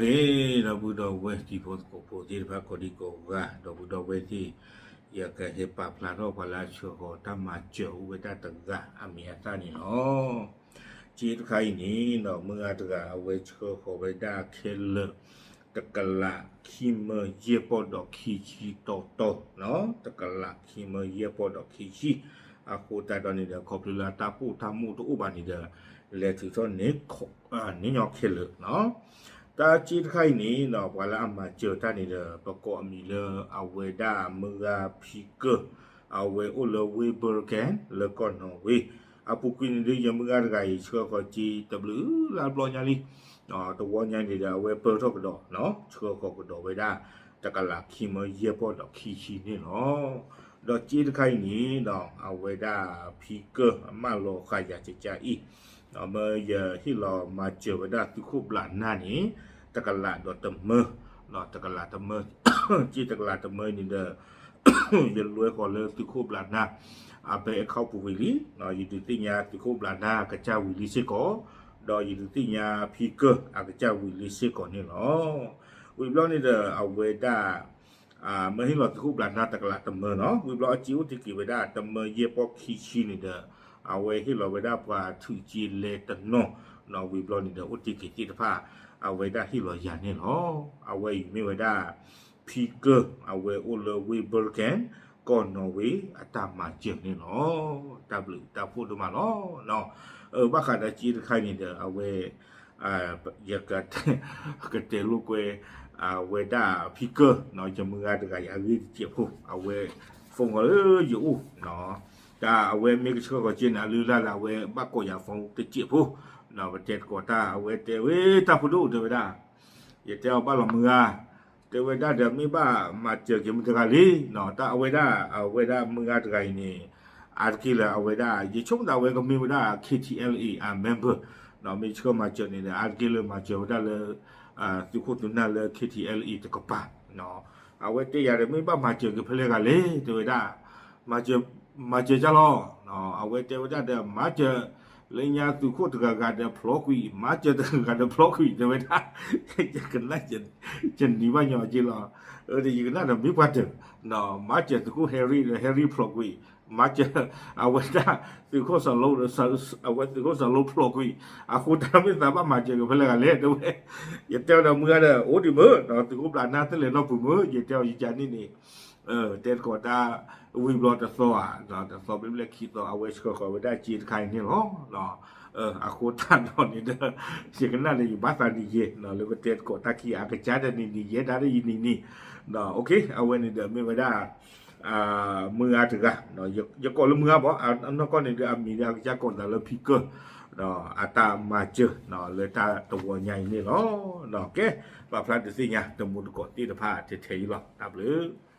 ဂ့ၤ ဒီပုၢ်ဒီဝဲၢ်တံၤဖိသကိးဖိသ့ၣ်တဖၣ်ကိးဒံကိးဂၤ ဒီပုၢ်ဒီဝဲၢ်သ့ၣ် ယကဟဲပာ်ဖျါထီၣ်ပှၤလၢအဆှၢဃီၤတၢ်မၤစၢၤအိၣ်ဝဲဒၣ်တဂၤအမံၤအသၣ်န့ၣ်လီၤ. စ့တခါအံၤန့ၣ်ဒီး မုၢ်ဂၤတဂၤအဝဲဆှၢဃီၤဝဲဒၣ်ခဲလၢာ် တကလးခံမၢယဲၢ်ပီၢ်ဒီးခံဆံတီတီ တကလးခံမၢယဲၢ်ပီၢ်ဒီးခံဆံ အဃိသတးဒီးန့ၣ်ဒီး ခီဖျိလၢတၢ်ပိာ်တၢ်မိၣ်တအိၣ်ဘၣ်န့ၣ်ဒီး လဲၤထုးထီၣ်န့ၢ် န့ၢ်ညီခဲလၢာ်နီၤ. တၢ်စ့တခါအံၤန့ၣ်ဒီး ပှၤလၢအမၤစၢၤတၢ်န့ၣ်ဒီး ပကိးအမံၤလၢအဝဲဒၣ်မုၢ်ဂၤဖံကၢၢ် အဝဲအိၣ်လၢဝ့ၢ်ဘၢကဲ လၢကီၢ်နီၣ်ဝ့ အပူၤကွံာ်န့ၣ်ဒီး ယမုၢ်ဂၤတဂၤအံၤ ဆှၢဃီၤစ့တဘျုးလါဘျီညါလံ တဝီညါန့ၣ်ဒီး အဝဲပၢထီၣ်ကဒီးနီၤ ဆှၢဃီၤကဒီးဝဲဒၣ် တကလးခံမၢယဲၢ်ပီၢ်ဒီးခံဆံန့ၣ်လီၤ. ဒီးစ့တခါအံၤန့ၣ်ဒီး အဝဲဒၣ်ဖံကၢၢ်အမၢလီၤဃာ်ယၤကကါအံၤ မၢယဟ့ၣ်လီၤမၤစၢၤဝဲဒၣ်သုးခိၣ်ဘျးနါန့ၣ် တကလးဒီးတမၢ တကလးတမၢ စ့တကလးတမၢန့ၣ်ဒီး ယလွဲဃီၤလၢသုးခိၣ်ဘျးနါ အဘဲအခီၣ်ပူၤဝံၤလံ ယဒုးသ့ၣ်ညါသုးခိၣ်ဘျးနါအကစၢ်ဝံၤလံစ့ၢ်ကီး ဒီးယဒုးသ့ၣ်ညါဖံကၢၢ်အကစၢ်ဝံၤလံစ့ၢ်ကီးန့ၣ်လီၤ. ဝံၤဘျီန့ၣ်ဒီး အဝဲဒၣ် မၢဟ့ၣ်လီၤသုးခိၣ်ဘျးနါတကလးတမၢနီၤ ဝံၤဘျီအစ့အိၣ်တ့ၢ်က့ၤဝဲဒၣ် တမၢယဲၢ်ပီၢ်ခံဆံန့ၣ်ဒီး အဝဲဟ့ၣ်လီၤဝဲဒၣ်ပှၤထုးစ့လဲတနီၤ ဝံၤဘျီန့ၣ်ဒီး အိၣ်တ့ၢ်က့ၤသ့ၣ်တဖၣ် အဝဲဒၣ်ဟ့ၣ်လီၤယၤန့ၣ်လီၤ. အဝဲအံၤမ့ၢ်ဝဲဒၣ် ဖံကၢၢ် အဝဲအိၣ်လၢဝ့ၢ်ဘၢကဲ ကီၢ်နီၣ်ဝ့ အတၢ်မၤစၢၤန့ၣ်လီၤ. တၢ်ဘျုးတၢ်ဖှိၣ်ဒိၣ်မးလီၤ. ဘၣ်ဃးဒီးစ့တခါအံၤန့ၣ်ဒီး အဝဲ ယက ကတဲလိာ်ကွဲ အဝဲဒၣ်ဖံကၢၢ် ယမုၢ်ဂၤတဂၤအံၤအဂ့ၢ်တစဲးဖိ အဝဲ phone ဃီၤလၢယအိၣ် တၢ်အဝဲမ့ၢ်ကဆှၢဃီၤစ့န့ၣ် အလုၢ်အလၢ်လၢအဝဲဘၣ်ကိးယၤ phone တစဲးဖိ ပတဲသကိးတၢ် အဝဲတဲဝဲတၢ်ဖိဒိၣ်တဲဝဲဒၣ် ယတဲအီၤဘၣ်လီၤမုၢ်ဂၤ တဲဝဲဒၣ်ဒီးမ့ၢ်ဘၣ်မၤစၢၤက့ၤမုၢ်တဂၤလံ တၢ်အဝဲဒၣ် အဝဲဒၣ်မုၢ်ဂၤတဂၤအံၤန့ၣ် အါတက့ၢ်လၢအဝဲဒၣ် ယဆိကမိၣ်သးအဝဲကမ့ၢ်ဝဲဒၣ် KTLA အ member မ့ၢ်ဆှၢမၤစၢၤန့ၣ်ဒီး အါတက့ၢ်လၢမၤစၢၤဝဲဒၣ်လၢ သုးခိၣ်သုးနၢ်လၢ KTLA တကပၤ အဝဲတဲယၤဒီးမ့ၢ်ဘၣ်မၤစၢၤက့ၤဖဲလဲၣ်ဂၤလဲၣ် တဲဝဲဒၣ် မၤစၢၤ မၤစၢၤကၢ်လီၤ အဝဲတဲဝဲဒၣ်ဒီး မၤစၢၤ လၢညါသုးခိၣ်တဂၤဂၤဒီးဖျိးကွံာ် မၤစၢၤတဂၤဂၤဒီးဖျိးကွံာ် တဲဝဲဒၣ် ယကနၣ် ယနံၤဘၣ်ညီက့လီၤ ဒီးယကနၣ်ဒီးမ့ၢ်ပှၤတၢၢ် မၤစၢၤသုးခိၣ် Harry ဒီး Harry ဖျိးကွံာ် မၤစၢၤ အဝဲဒၣ် သုးခိၣ်စီၤလိ အဝဲသုးခိၣ်စီၤလိဖျိးကွံာ် အဃိတၢ်မ့ၢ်သးဘၣ်မၤစၢၤက့ၤဖဲလဲၣ်ဂၤလဲၣ် တဲဝဲ ယတဲအီၤဒီးမုၢ်ဂၤဒီး အိၣ်ဒံးမုၢ် သုးခိၣ်ဘျးနါတလဲၤနီတပူၤမုၢ် ယတဲအီၤယကန့ၣ်န့ၣ် တဲသကိးတၢ် ဝံၤဘျီတသီဧါ တသီဘျဲၣ်ဘျဲၣ်ခံသီ အဝဲဆှၢဃီၤဝဲဒၣ်စ့တခါအံၤန့ၣ်လီၤ. အဃိသတးဒီးန့ၣ်ဒီး ယကနၣ်ဒီးယဘၣ်သးနံၤယဲ လၢပတဲသကိးတၢ်ခံအကစၢ်ဒီးနံၤနံၤယဲဒၣ်ဒီးယနံၤနံၤ အဝဲန့ၣ်ဒီးမ့ၢ်ဝဲဒၣ် မုၢ်ဂၤတဂၤ ယကိးလၢမုၢ်ဂၤဘၣ် အနီၢ်ကီၢ်န့ၣ်ဒီး အမံၤဒီးအကစၢ်ကိးသးလၢဖံကၢၢ် အတၢ်မၤစၢၤ လၢတၢ်တဝီညါအံၤန့ၣ်လီၤ. ကဲ ပာ်ဖျါဒုးသ့ၣ်ညါ တမူတကိးသ့ၣ်တဖၣ်ထဲထဲအံၤလီၤ. တၢ်ဘျုး